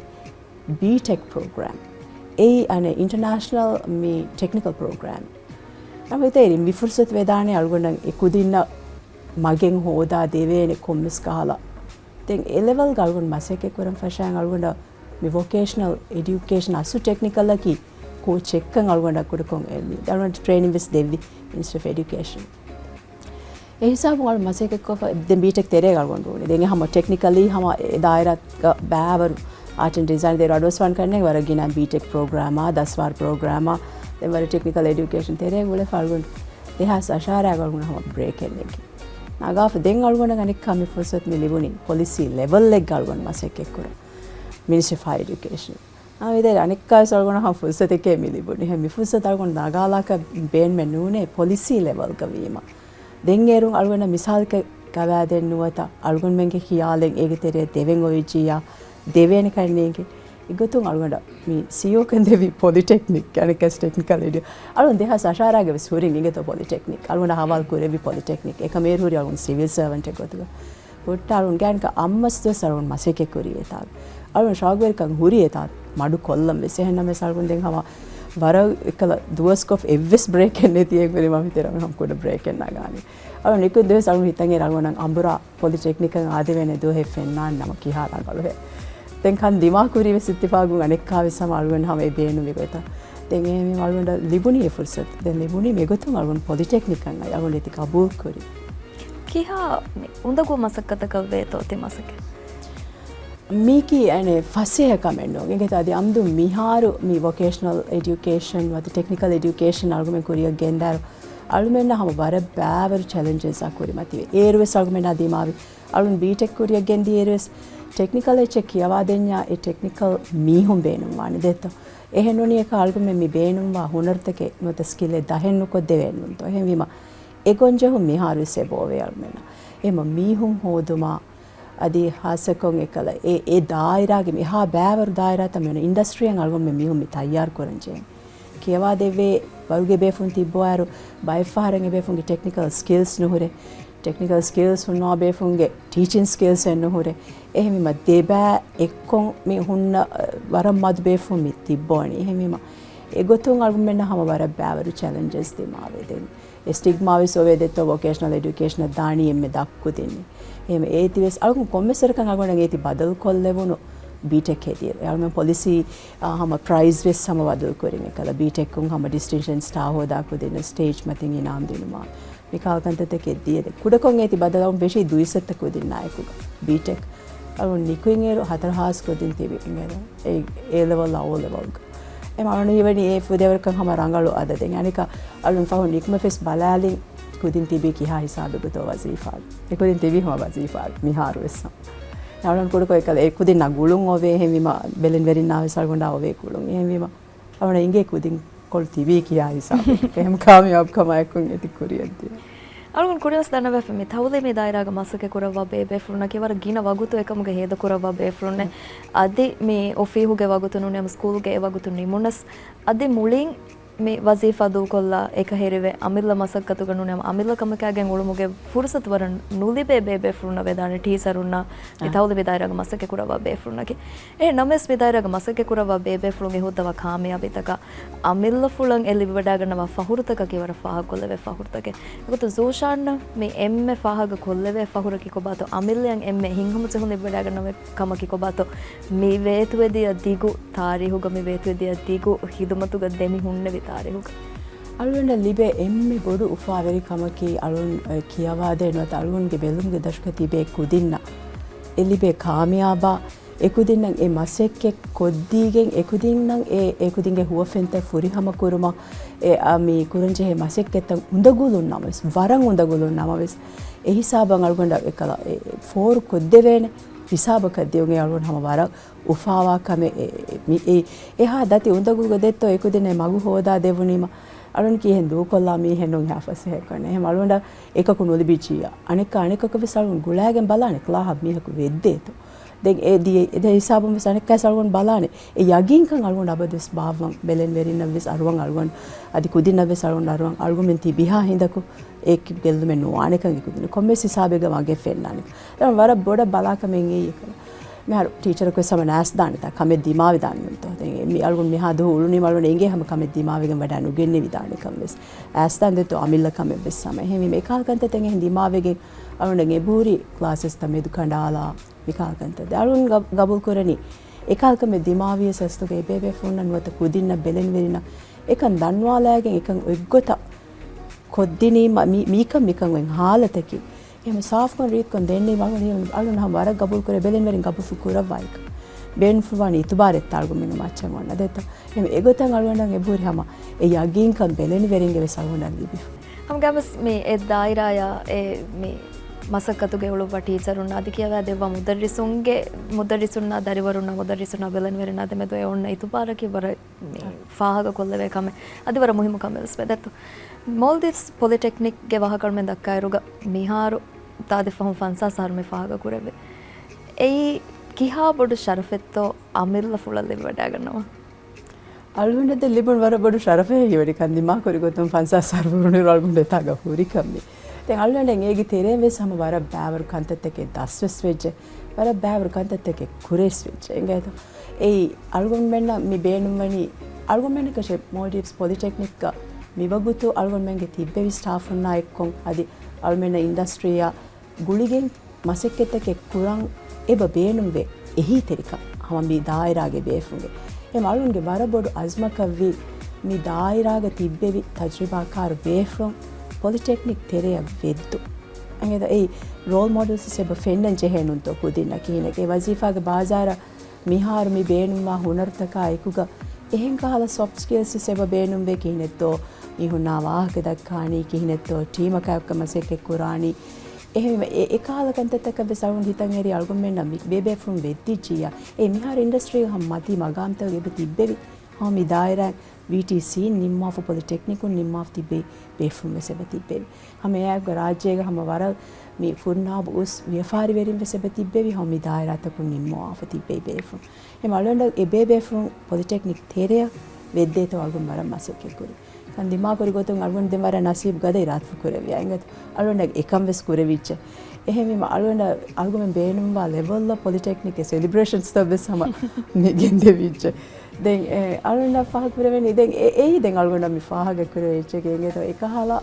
ބީޓެކް ޕްރޮގްރާމް. އެއީ އަނެއް އިންޓަރނޭޝަނަލް މި ޓެކްނިކަލް ޕްރޮގްރާމް. ނަމަވެސް ތޭރި މި ފުރުސަތު ވެދާނެ އަޅުގަނޑަށް އެ ކުދިންނަށް މަގެއް ހޯދާ ދެވޭނެ ކޮންމެސް ކަހަލަ. ދެން އެ ލެވެލްގަ އަޅުގަނޑު މަސައްކަތް ކުރަން ފަށާން އަޅުގަނޑަށް މި ވޮކޭޝަނަލް އެޑިއުކޭޝަން އަސްލު ޓެކްނިކަލަކީ ކޯޗެއްކަން އަޅުގަނޑަށް ކުޑަކޮށް އެ މި އަޅުގަނޑަށް ޓްރޭނިން ވެސް ދެއްވި މިނިސްޓްރީ އޮފް އެޑިއުކޭޝަން. އެ ހިސާބުން އަޅު މަސައްކަތްކޮށްފަ ދެން ބީޓެކް ތެރޭގަ އަޅުގަނޑު ވުނީ. ދެން އެ ހަމަ ޓެކްނިކަލީ ހަމަ އެ ދާއިރާގަ ބާވަރު އާޓް އެންޑް ޑިޒައިން ދޭރު އަޑުއައްސަވާން ކަންނޭނގެ ވަރަށް ގިނަ ބީޓެކް ޕްރޮގްރާމާ، ދަސްވާރު ޕްރޮގްރާމާ، ދެން ވަރަށް ޓެކްނިކަލް އެޑިއުކޭޝަން ތެރޭގަ އުޅެފަ އަޅުގަނޑު ދެހާސް އަށާރައިގަ އަޅުގަނޑު ހަމަ ބްރޭކެއް ނެގި. ނަގާފަ ދެން އަޅުގަނޑަށް އަނެއްކާ މި ފުރުސަތު މި ލިބުނީ ޕޮލިސީ ލެވެލްއެއްގަ އަޅުގަނޑު މަސައްކަތްކުރަން. މިނިސްޓްރީ އޮފް ހަޔަރ އެޑިއުކޭޝަން. އާ، ވިދާރި އަނެއްކާވެސް އަޅުގަނޑަށް ހަމަ ފުރުސަތެކޭ މި ލިބުނީ. ހެ، މި ފުރުސަތު އަޅުގަނޑު ނަގާލާކަށް ބޭނުމެއް ނޫނޭ ޕޮލިސީ ލެވެލްގަ ވީމަ. ދެން އޭރުން އަޅުގަނޑަށް މިސާލަކަށް ގަވާއިދެއް ނުވަތަ އަޅުގަނޑުމެންގެ ޚިޔާލެއް އޭގެ ތެރެއަށް ދެވެން އޮވެއްޖިއްޔާ ދެވޭނެ ކަންނޭނގެ. އެގޮތުން އަޅުގަނޑަށް މި ސީއީއޯކަން ދެއްވީ ޕޮލިޓެކްނިކް، އަނެއްކާސް ޓެކްނިކަލް އެޑިއު. އަޅުގަނޑު ދެހާސް އަށާރައިގަ ވެސް ހުރިން އިނގޭތޯ ޕޮލިޓެކްނިކް. އަޅުގަނޑަށް ހަވާލު ކުރެއްވި ޕޮލިޓެކްނިކް. އެކަމަކު އޭރު ހުރީ އަޅުގަނޑު ސިވިލް ސަރވަންޓެއް ގޮތުގަ. ހުއްޓާ އަޅުން ގާތްގަނޑަކަށް އައްމަސް ދުވަސް އަޅުން މަސައްކަތް ކުރީ އެތާ. އަޅުން ޝައުގުވެރިކަން ހުރީ އެތާ މަޑު ކޮށްލަން ވެސް. އެހެން ނަމަވެސް އަޅުގަނޑު ދެން ހަމަ ވަރަށް އެއްކަލަ ދުވަސްކޮށް އެއްވެސް ބްރޭކެއް ނެތި އެއްވެރި މަ މިތެރެ ހަމަ ކުޑަ ބްރޭކެއް ނަގާނީ. އަޅުން ނިކުތް ދުވަސް އަޅުން ހިތަށް އޭރު އަޅުގަނޑަށް އަނބުރާ ޕޮލިޓެކްނިކަށް އާދެވޭނެ ދުވަހެއް ފެންނާން ނަމަ ކިހާ ރަނގަޅުހޭ. ދެން ކަން ދިމާކުރީ ވެސް އިއްތިފާގުން އަނެއްކާވެސް ހަމަ އަޅުގަނޑު ހަމަ އެ ބޭނުމި ގޮތަށް. ދެން އެހެންވީމަ އަޅުގަނޑަށް ލިބުނީ އެ ފުރުސަތު. ދެން ލިބުނީ މިގޮތުން އަޅުގަނޑު ޕޮލިޓެކްނިކަށް އައި އަޅުގަނޑު އޭތި ގަބޫލު ކުރި. ކިހާ މި އުނދަގޫ މަސައްކަތަކަށް ވޭތޯ ތި މަސައްކަތް؟ މީކީ އަނެއް ފަސޭހަ ކަމެއް ނޫން. އިނގޭތޯ އަދި އަމްދު މިހާރު މި ވޮކޭޝަނަލް އެޑިއުކޭޝަން ވަތަ ޓެކްނިކަލް އެޑިއުކޭޝަން އަޅުގަނޑުމެން ކުރިއަށް ގެންދާއިރު އަޅުމެންނަށް ހަމަ ވަރަށް ބާވަރު ޗެލެންޖެސްއާ ކުރިމަތިވޭ. އޭރުވެސް އަޅުގަނޑުމެންނާ ދިމާވި. އަޅުން ބީޓެކް ކުރިއަށް ގެންދިޔައިރުވެސް ޓެކްނިކަލް އެއްޗެއް ކިޔަވާދެންޏާ އެ ޓެކްނިކަލް މީހުން ބޭނުންވާނެ ދެއްތޯ. އެހެންނޫނީ އެކަ އަޅުގަނޑުމެން މި ބޭނުންވާ ހުނަރުތަކެއް ނުވަތަ ސްކިލެއް ދަހެއް ނުކޮށްދެވޭނެ ނޫންތޯ. އެހެންވީމަ އެ ގޮންޖެހުން މިހާރުވެސް އެބައޮވޭ އަޅުމެންނަށް. އެހެންވީމަ މީހުން ހޯދުމާ އަދި ހާއްސަކޮށް އެކަލަ އެ، އެ ދާއިރާގެ މި އެހާ ބާވަރު ދާއިރާތައް މި އޮންނަ އިންޑަސްޓްރީއަށް އަޅުގަނޑުމެން މީހުން މި ތައްޔާރު ކުރަން ޖެހޭ. ކިޔަވާދެއްވޭ ވަރުގެ ބޭފުޅުން ތިއްބޮވާއިރު ބައެއްފަހަރަށް އެބޭފުޅުންގެ ޓެކްނިކަލް ސްކިލްސް ނުހުރޭ. ޓެކްނިކަލް ސްކިލްސް ހުންނަވާ ބޭފުޅުންގެ ޓީޗިން ސްކިލްސް އެއް ނުހުރޭ. އެހެންވީމަ ދެބައި އެއްކޮށް މި ހުންނަ، އަ، ވަރަށް މަދު ބޭފުޅުން މި ތިއްބޮވަނީ. އެހެންވީމަ އެގޮތުން އަޅުގަނޑުމެންނަށް ހަމަ ވަރަށް ބާވަރު ޗެލެންޖެސް ދިމާވޭ ދެން. އެ ސްޓިގްމާ ވެސް އޮވޭ ދެއްތޯ ވޮކޭޝަނަލް އެޑިއުކޭޝަނަށް ދާނީ އެންމެ ދަށް ކުދިންނޭ. އެހެން އޭތި ވެސް އަޅުގަނޑު ކޮންމެސް ވަރަކަށް އަޅުގަނޑަށް އޭތި ބަދަލު ކޮށްލެވުނު ބީޓެކް ހެދިއިރު. އަޅުގަނޑު ޕޮލިސީ، އާ، ހަމަ ޕްރައިޒް ވެސް ހަމަ ބަދަލު ކުރިން އެކަލަ ބީޓެކުން ހަމަ ޑިސްޓިންޝަން ސްޓާ ހޯދާ ކުދިން ސްޓޭޖް މަތިން އިނާމް ދިނުމާ. މި ކަހަލަ ކަންތައްތަކެއް ދިޔަ ދެން ކުޑަކޮށް އޭތި ބަދަލުވުން ވެށީ ދުއިސައްތަ ކުދިންނާއެކުގަ ބީޓެކް. އަޅުގަނޑު ނިކުތް އޭރު ހަތަރު ހާސް ކުދިން ތިބި އިނގޭތޯ އެ އޭ ލެވެލް އާ އޯ ލެވެލްގަ. އެ އަޅުގަނޑު ހީވަނީ އެ ފުދޭވަރަކަށް ހަމަ ރަނގަޅު އަދަދެއް. އަނެކަ އަޅުން ފަހު ނިކުމެ ފެސް ބަލާލިން ކުދިން ތިބީ ކިހާ ހިސާބެއްގަތޯ ވަޒީފާގަ. އެ ކުދިން ތިބީ ހަމަ ވަޒީފާގަ މިހާރު ވެސް ހަމަ. އަޅުން ކުޑަކޮށް އެކަލަ އެ ކުދިންނާ ގުޅުން އޮވޭ. އެހެންވީމަ ބެލެންވެރިންނާ ވެސް އަޅުގަނޑާ އޮވޭ ގުޅުން. އެހެންވީމަ އަޅުން އިނގޭ ކުދިން ކޮޅު ތިބީ ކިހާ ހިސާބެއް. އެހެން ކާމިޔާބުކަމާއެކު އޭތި ކުރިއަށްދިޔަ. އަޅުން ކުރިވެސް ދަންނަވައިފި މި ތައުލީމީ ދާއިރާގަ މަސައްކަތް ކުރައްވާ ބޭބޭފުޅުންނަކީ ވަރަށް ގިނަ ވަގުތު އެކަމުގަ ހޭދަކުރައްވާ ބޭފުޅުންނެއް. އަދި މި އޮފީހުގެ ވަގުތު ނޫނީ ސްކޫލްގެ އެ ވަގުތު ނިމުނަސް އަދި މުޅިން މި ވަޒީފާ ދޫކޮށްލާ އެކަހެރިވެ، އަމިއްލަ މަސައްކަތުގަ ނޫނީ އަމިއްލަ ކަމަކާގެން އުޅުމުގެ ފުރުސަތު ވަރަށް ނުލިބޭ ބޭބޭފުޅުންނަށް ވެދާނެ ޓީޗަރުންނަށް މި ތައުލީމީ ދާއިރާގަ މަސައްކަތް ކުރައްވާ ބޭފުޅުންނަކީ. އެހެން ނަމަވެސް މި ދާއިރާގަ މަސައްކަތް ކުރައްވާ ބޭބޭފުޅުން އެ ހޯއްދަވާ ކާމިޔާބީތަކަށް އަމިއްލަފުޅަށް އެ ލިބިވަޑައިގަންނަވާ ފަހުރުތަކަކީ ވަރަށް ފާހަގަކޮށްލެވޭ ފަހުރުތަކެއް. އެގޮތުން ޒޫޝާންއަށް މި އެންމެ ފާހަގަ ކޮށްލެވޭ ފަހުރަކީ ކޮބާތޯ؟ އަމިއްލައަށް އެންމެ ހިތްހަމަޖެހުން ލިބިވަޑައިގަންނަވާ ކަމަކީ ކޮބާތޯ؟ މި ވޭތުވެދިޔަ ދިގު ތާރީހުގަ، މި ވޭތުވެދިޔަ ދިގު ހިދުމަތުގަ ދެމި ހުންނެވި ތާރީހުގަ. އަޅުގަނޑަށް ލިބޭ އެންމެ ބޮޑު އުފާވެރި ކަމަކީ އަޅުން، އެ، ކިޔަވާދޭ ނުވަތަ އަޅުގަނޑުގެ ބެލުމުގެ ދަށުގަ ތިބޭ ކުދިންނަށް އެ ލިބޭ ކާމިޔާބާ އެކުދިންނަށް އެ މަސައްކަތް ކޮށްދީގެން، އެކުދިންނަށް އެ، އެކުދިންގެ ހުވަފެންތައް ފުރިހަމަ ކުރުމަށް އެ، އަ، މި ކުރަންޖެހޭ މަސައްކަތްތައް އުނދަގުލުން ނަމަވެސް، ވަރަށް އުނދަގުލުން ނަމަވެސް، އެ ހިސާބަށް އަޅުގަނޑަށް އެކަލަ، އެ، ފޯރު ކޮށްދެވޭނެ ހިސާބަކަށް ދިޔުން އެ އަޅުގަނޑު ހަމަ ވަރަށް އުފާވާ ކަމެއް. އެ، މި، އެ، އެހާ ދަތި އުނދަގުލުގަ ދެއްތޯ އެކުދިންނަށް މަގު ހޯދާ ދެވުނީމަ، އަޅުން ކިހެން ދޫކޮށްލާ މީހެއް ނޫން ހާ ފަސޭހަ ކަން. އެހެން އަޅުގަނޑަށް އެކަކު ނުލިބިއްޖިއްޔާ. އަނެއްކާ އަނެކަކަށް ވެސް އަޅުން ގުޅާގެން ބަލާނެ ކްލާހަށް މީހަކު ވެއްދޭތޯ. ދެން އެ ދިޔަ، އެ ދެ ހިސާބުން ވެސް އަނެއްކާ ވެސް އަޅުގަނޑު ބަލާނެ. އެ ޔަގީންކަން އަޅުގަނޑު އަބަދުވެސް ބާއްވަން ބެލެން ވެރިންނަށް ވެސް އަރުވަން އަޅުގަނޑު، އަދި ކުދިންނަށް ވެސް އަޅުގަނޑު އަރުވަން އަޅުގަމެން ތިބިހާ ހިނދަކު އެ ގެއްލުމެއް ނުވާނެކަން އެ ކުދިން ކޮންމެސް ހިސާބެއްގަ މަގެއް ފެންނާނެ. ދެން ވަރަށް ބޮޑަށް ބަލާ ކަމެއް އެއީ އެކަން. މިހާރު ޓީޗަރަކު ވެސް ހަމަ ނާސް ދާނެތާ ކަމެއް ދިމާވި ދާންނުންތޯ. ދެން މި އަޅުގަނޑު މިހާ ދުވަހު އުޅުނީމަ އަޅުގަނޑު އެނގޭ ހަމަ ކަމެއް ދިމާވެގެން ވަޑާ ނުގެންނެވި ދާނެ ކަން ވެސް. އައިސް ދާން ދެއްތޯ އަމިއްލަ ކަމެއް ވެސް ހަމަ. އެހެންވީމަ އެކަހަލަ ކަންތައްތައް އެހެން ދިމާވެގެން އަޅުގަނޑަށް އެބަހުރި ކްލާސަސްތައް މެދު ކަނޑާލާ މިކަހަލަ ކަންތައް. ދެން އަޅުން ގަ-، ގަބޫލު ކުރަނީ އެކަހަލަ ކަމެއް ދިމާވިޔަސް އަސްލުގަ އެބޭބޭފުޅުންނަށް ނުވަތަ ކުދިންނަށް ބެލެނިވެރިންނަށް އެކަން ދަންވާލައިގެން އެކަން އޮތްގޮތަށް ކޮށްދިނީމަ މި-، މީކަން މިކަން އޮތް ހާލަތަކީ. އެހެން ސާފުކޮށް ރީތިކޮށް ދެންނެވީމަ އަޅުގަނޑު ހަމަ ވަރަށް ގަބޫލު ކުރޭ ބެލެނިވެރިން ގަބޫލު ކުރައްވާ އެކަން. ބޭނުންފުޅުވާނީ އިތުބާރެއްތާ އަޅުގަނޑުމެންގެ މައްޗަށް އޮންނަ ދެއްތޯ. އެހެން އެގޮތަށް އަޅުގަނޑަށް އެބަހުރި ހަމަ އެ ޔަގީންކަން ބެލެނިވެރިންގެ ވެސް އަޅުގަނޑަށް ލިބިފަ. ހަމަގައިމުވެސް މި އެ ދާއިރާޔާ އެ މި މަސައްކަތުގެ އުޅުއްވާ ޓީޗަރުންނާ އަދި ކިޔަވާ ދެއްވާ މުދައްރިސުންގެ، މުދައްރިސުންނާ ދަރިވަރުންނާ މުދައްރިސުންނާ ބެލެނިވެރިންނާ ދެމެދު އެ އޮންނަ އިތުބާރަކީ ވަރަށް މި ފާހަގަ ކޮށްލެވޭ ކަމެއް. އަދި ވަރަށް މުހިއްމު ކަމެއް ވެސް ވެދެއްތޯ. މޯލްޑިވްސް ޕޮލިޓެކްނިކްގެ ވާހަކަ އަޅުމެން ދައްކާއިރުގަ މިހާރު ތާދެއް ފަހުން ފަންސާސް އަހަރު މި ފާހަގަ ކުރެވޭ. އެއީ ކިހާ ބޮޑު ޝަރަފެއްތޯ އަމިއްލަ ފުޅަށް ލިބިވަޑައިގަންނަވާ. އަޅުގަނޑަށް ދެން ލިބުނު ވަރަށް ބޮޑު ޝަރަފެއް ހީވަނީ ކަން ދިމާކުރި ގޮތުން ފަންސާސް އަހަރު ވުރުނުއިރު އަޅުގަނޑު އެތާގަ ހުރި ކަމެއް. ދެން އަޅުގަނޑަށް އޭގެ ތެރޭން ވެސް ހަމަ ވަރަށް ބައިވަރު ކަންތައްތަކެއް ދަސްވެސް ވެއްޖެ. ވަރަށް ބައިވަރު ކަންތައްތަކެއް ކުރެސް ވެއްޖެ. އެނގޭތޯ. އެއީ އަޅުގަނޑުމެންނަށް މި ބޭނުންވަނީ، އަޅުގަނޑުމެންނަކަށެއް މޯލްޑިވްސް ޕޮލިޓެކްނިކްގަ މިވަގުތު އަޅުގަނޑުމެންގެ ތިއްބެވި ސްޓާފުންނާ އެއްކޮށް އަދި އަޅުމެންނަށް އިންޑަސްޓްރީއާ ގުޅިގެން މަސައްކަތްތަކެއް ކުރަން އެބަ ބޭނުންވޭ އެހީތެރިކަން ހަމަ މި ދާއިރާގެ ބޭފުންގެ. އެ އަޅުންގެ ވަރަށް ބޮޑު އަޒްމަކަށްވީ މި ދާއިރާގަ ތިއްބެވި ތަޖުރިބާކާރު ބޭފުޅުން ޕޮލިޓެކްނިކް ތެރެއަށް ވެއްދު. އެނގޭތަ އެއީ ރޯލް މޮޑެލްސް އެބަ ފެންނަން ޖެހޭނުންތޯ ކުދިންނަށް ކިހިނެއް އެ ވަޒީފާގެ ބާޒާރަށް މިހާރު މި ބޭނުންވާ ހުނަރުތަކާ އެކުގަ އެހެން ކަހަލަ ސޮފްޓް ސްކިލްސް ވެސް އެބަ ބޭނުންވޭ ކިހިނެއްތޯ މީހުންނާ ވާހަކަ ދައްކާނީ، ކިހިނެއްތޯ ޓީމަކާ އެކުގަ މަސައްކަތް ކުރާނީ. އެހެންވެ، އެ، އެކަހަލަ ކަންތައްތަކަށް ވެސް އަޅުގަނޑު ހިތަށް އެރި އަޅުގަނޑުމެންނަށް މި ބޭބޭފުޅުން ވެއްދިއްޖިއްޔާ، އެ މިހާރު އިންޑަސްޓްރީގަ ހަމަ މަތީ މަގާމްތަކުގަ އެބަ ތިއްބެވި ހަމަ މި ދާއިރާ ވީޓީސީން ނިންމާފަ ޕޮލިޓެކްނިކުން ނިންމާފަ ތިއްބެވި ބޭފުޅުން ވެސް އެބަ ތިއްބެވި. ހަމަ އެއާއެކުގަ ރާއްޖޭގަ ހަމަ ވަރަށް މި ފުންނާބު އުސް ވިޔަފާރިވެރިން ވެސް އެބަ ތިއްބެވި ހަމަ މި ދާއިރާތަކުން ނިންމަވާފަ ތިއްބެވި ބޭފުޅުން. އެ އަޅުގަނޑަށް އެ ބޭބޭފުޅުން ޕޮލިޓެކްނިކް ތެރެއަށް ވެއްދޭތޯ އަޅުގަނޑު ވަރަށް މަސައްކަތް ކުރި. ކަން ދިމާކުރި ގޮތުން އަޅުގަނޑު ދެން ވަރަށް ނަސީބު ގަދަ އިރާދަފު ކުރެއްވި. އެނގޭތޯ އަޅުގަނޑަށް އެކަން ވެސް ކުރެވިއްޖެ. އެހެންވީމަ އަޅުގަނޑަށް އަޅުގަމެން ބޭނުންވާ ލެވެލްއަށް ޕޮލިޓެކްނިކްގެ ސެލިބްރޭޝަންސްތައް ވެސް ހަމަ މި ގެންދެވިއްޖެ. ދެން އެ އަޅުގަނޑަށް ފާހަގަކުރެވެނީ ދެން އެ-، އެއީ ދެން އަޅުގަނޑަށް މި ފާހަގަކުރެވިއްޖެ އެނގޭތޯ އެކަހަލަ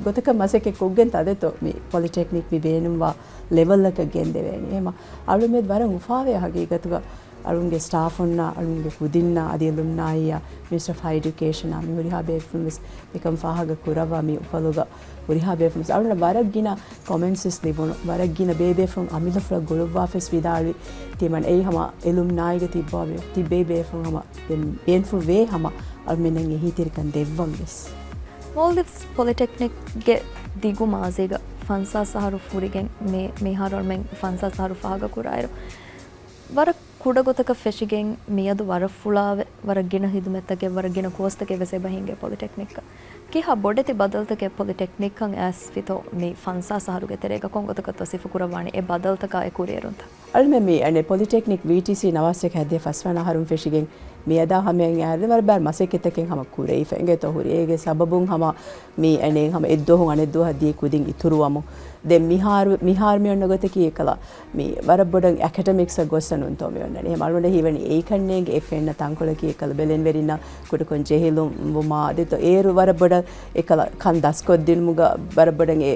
ގޮތަކަށް މަސައްކަތް ކޮށްގެން ތާދެއްތޯ މި ޕޮލިޓެކްނިކް މި ބޭނުންވާ ލެވެލްއަކަށް ގެންދެވޭނީ. އެހެމަ އަޅުމެދު ވަރަށް އުފާވޭ ހަގީގަތުގަ އަޅުންގެ ސްޓާފުންނާ، އަޅުންގެ ކުދިންނާ، އަދި އެލުމްނާއިއްޔާ، މިނިސްޓަރ އޮފް ހަޔަރ އެޑިއުކޭޝަނާ، މި ހުރިހާ ބޭފުޅުން ވެސް މިކަން ފާހަގަ ކުރައްވާ، މި އުފަލުގަ ހުރިހާ ބޭފުޅުން ވެސް އަޅުންނަށް ވަރަށް ގިނަ ކޮމެންޓްސް ވެސް ލިބުނު، ވަރަށް ގިނަ ބޭބޭފުޅުން އަމިއްލަފުޅަށް ގުޅުއްވާފަ ވެސް ވިދާޅުވި. ތިމަން އެއީ ހަމަ އެލުމްނާއިގަ ތިއްބާ ބޭ-، ތިއްބެވި ބޭފުޅުން ހަމަ ދެން ބޭންފުޅު ވޭ ހަމަ އަޅުމެންނަށް އެހީތެރިކަން ދެއްވަން ވެސް. މޯލްޑިވްސް ޕޮލިޓެކްނިކްގެ ދިގު މާޒީގަ ފަންސާސް އަހަރު ފުރިގެން މި-، މިހާރު އަޅުމެން ފަންސާސް އަހަރު ފާހަގަ ކުރާއިރު، ވަރަށް ކުޑަ ގޮތަކަށް ފެށިގެން މިއަދު ވަރަށް ފުޅާވެ، ވަރަށް ގިނަ ހިދުމަތްތަކެއް، ވަރަށް ގިނަ ކޯސްތަކެއް ވެސް އެބަ ހިނގޭ ޕޮލިޓެކްނިކްގަ. ކިހާ ބޮޑެތި ބަދަލުތަކެއް ޕޮލިޓެކްނިކްކަން އައިސްފިތޯ މި ފަންސާސް އަހަރުގެ ތެރޭގަ ކޮން ގޮތަކަށްތޯ ސިފަކުރައްވާނީ އެ ބަދަލުތަކާ އެ ކުރިއެރުންތައް؟ އަޅުމެން މި އަނެއް ޕޮލިޓެކްނިކް ވީޓީސީ ނަވާސް އެއް ހަތްދިހަ ފަސްވަނަ އަހަރުން ފެށިގެން މިއަދާ ހަމަޔަށް އައިރު ވަރަށް ބާރު މަސައްކަތްތަކެއް ހަމަ ކުރެވިފަ އެނގޭތޯ ހުރި. އޭގެ ސަބަބުން ހަމަ މި އަނެއް ހަމަ އެއްދުވަހުން އަނެއްދުވަހަށް ދިޔަ ކުދިން އިތުރުވަމުން. ދެން މިހާރު، މިހާރު މި އޮންނަ ގޮތަކީ އެކަލަ މި ވަރަށް ބޮޑަށް އެކަޑެމިކްސްއަށް ގޮއްސަ ނޫންތޯ މި އޮންނަނީ. އެހެމަ އަޅުގަނޑަށް ހީވަނީ އެއީ ކަންނޭނގެ އެ ފެންނަ ތަންކޮޅަކީ އެކަލަ ބެލެނިވެރިންނަށް ކުޑަކޮށް ޖެހިލުން ވުމާ އަދިތޯ އޭރު ވަރަށް ބޮޑަށް އެކަލަ ކަން ދަސްކޮށްދިނުމުގަ ވަރަށް ބޮޑަށް އެ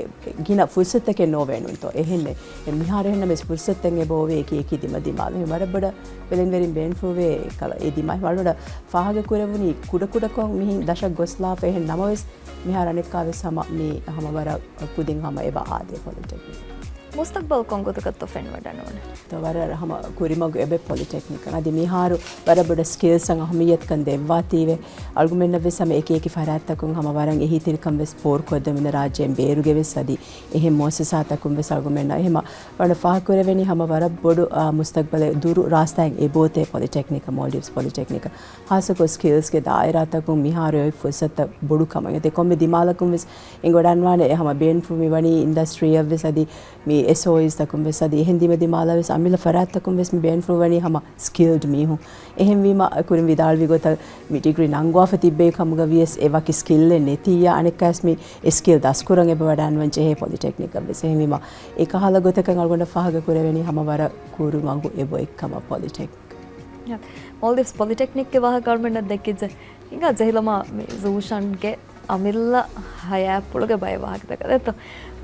ގިނަ ފުރުސަތުތަކެއް ނޯވޭނުންތޯ. އެހެންނެއް. އެ މިހާރު އެހެންނަމަވެސް ފުރުސަތުތައް އެބަ އޮވޭ އެކި އެކި ދިމަ ދިމާލު. އެހެން ވަރަށް ބޮޑަށް ބެލެނިވެރިން ބޭންފުޅުވޭ އެކަލަ އެ ދިމާ. އަޅުގަނޑަށް ފާހަގަ ކުރެވުނީ ކުޑަކުޑަކޮށް މިހިން ދަށަށް ގޮސްލާފަ އެހެން ނަމަވެސް، މިހާރު އަނެއްކާވެސް ހަމަ މި ހަމަ ވަރަށް ކުދިން ހަމަ އެބަ އާދޭ ޕޮލިޓެކްނިކް. މުސްތަގްބަލް ކޮން ގޮތަކަށްތޯ ފެންވަޑައިނުވާނެ؟ ތޯ ވަރަށް ހަމަ ކުރިމަގު އެބަ ޕޮލިޓެކްނިކަށް. އަދި މިހާރު ވަރަށް ބޮޑަށް ސްކިލްސްއަށް އަހަމިއްޔަތުކަން ދެއްވާތީވެ. އަޅުގަނޑުމެންނަށް ވެސް ހަމަ އެކި އެކި ފަރާތްތަކުން ހަމަ ވަރަށް އެހީތެރިކަން ވެސް ފޯރުކޮށްދެމުން ރާއްޖޭން ބޭރުގެ ވެސް އަދި އެހެން މުއައްސަސާތަކުން ވެސް އަޅުގަނޑުމެންނަށް އެހެމަ ވަރަށް ފާހަގަކުރެވެނީ ހަމަ ވަރަށް ބޮޑު، އާ، މުސްތަގްބަލެއް ދުރު ރާސްތާއިން އެބައޮތޭ ޕޮލިޓެކްނިކަށް، މޯލްޑިވްސް ޕޮލިޓެކްނިކަށް. ހާއްސަކޮށް ސްކިލްސްގެ ދާއިރާތަކުން މިހާރު އޮތް ފުރުސަތުތައް ބޮޑު ކަމަށް. އެ ކޮންމެ ދިމާލަކުން ވެސް އެނގިވަޑައިގަންނާނެ ހަމަ ބޭނުންފުޅު މިވަނީ އިންޑަސްޓްރީއަށް ވެސް އަދި މި އެސްއޯއީސް ތަކުން ވެސް އަދި އެހެން ދިމަދިމާލަށް ވެސް އަމިއްލަ ފަރާތްތަކުން ވެސް މި ބޭނުންފުޅު ވަނީ ހަމަ ސްކިލްޑް މީހުން. އެހެންވީމަ ކުރިން ވިދާޅުވި ގޮތަށް މި ޑިގްރީ ނަންގަވާފަ ތިއްބެވި ކަމުގަ ވިޔަސް އެ ވަކި ސްކިލްއެއް ނެތިއްޔާ އަނެއްކާވެސް މި އެ ސްކިލް ދަސްކުރަން އެބަ ވަޑައިގަންނަވަން ޖެހޭ ޕޮލިޓެކްނިކަށް ވެސް. އެހެންވީމަ އެކަހަލަ ގޮތަކަށް އަޅުގަނޑަށް ފާހަގަކުރެވެނީ ހަމަ ވަރަށް ކުރިމަގު އެބައޮތްކަމަށް ޕޮލިޓެކް. މޯލްޑިވްސް ޕޮލިޓެކްނިކްގެ ވާހަކަ އަޅުގަނޑަށް ދެއްކިއްޖެ. ހިނގާ ޖެހިލަމާ މި ޒޫޝަންގެ އަމިއްލަ ހަޔާތްޕުޅުގެ ބައެއް ވާހަކަތަކަށް ދެއްތޯ.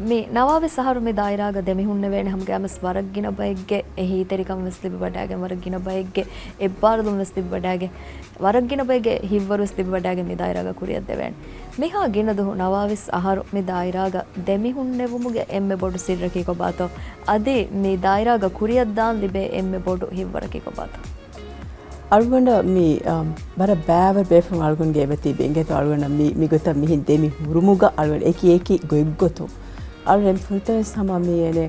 މި ނަވާވީސް އަހަރު މި ދާއިރާގަ ދެމިހުންނެވޭނެ ހަމަގައިމުވެސް ވަރަށް ގިނަ ބައެއްގެ އެހީތެރިކަން ވެސް ލިބިވަޑައިގެން، ވަރަށް ގިނަ ބައެއްގެ އެއްބާރުލުން ވެސް ލިބިވަޑައިގެން، ވަރަށް ގިނަ ބައެއްގެ ހިތްވަރު ވެސް ލިބިވަޑައިގެން މި ދާއިރާގަ ކުރިއަށް ދެވޭނެ. މިހާ ގިނަ ދުހު ނަވާވީސް އަހަރު މި ދާއިރާގަ ދެމިހުންނެވުމުގެ އެންމެ ބޮޑު ސިއްރަކީ ކޮބާތޯ؟ އަދި މި ދާއިރާގަ ކުރިއަށްދާން ލިބޭ އެންމެ ބޮޑު ހިތްވަރަކީ ކޮބާތޯ؟ އަޅުގަނޑަށް މި، އަ، ވަރަށް ބައިވަރު ބޭފުޅުން އަޅުގަނޑުގެ އެބަތިބި އިނގޭތޯ އަޅުގަނޑަށް މި، މިގޮތަށް މިހިން ދެމި ހުރުމުގަ އަޅުގަނޑު އެކި އެކި ގޮތްގޮތުން އަޅުގަނޑު ފުރަތަމަވެސް ހަމަ މި އޭނެ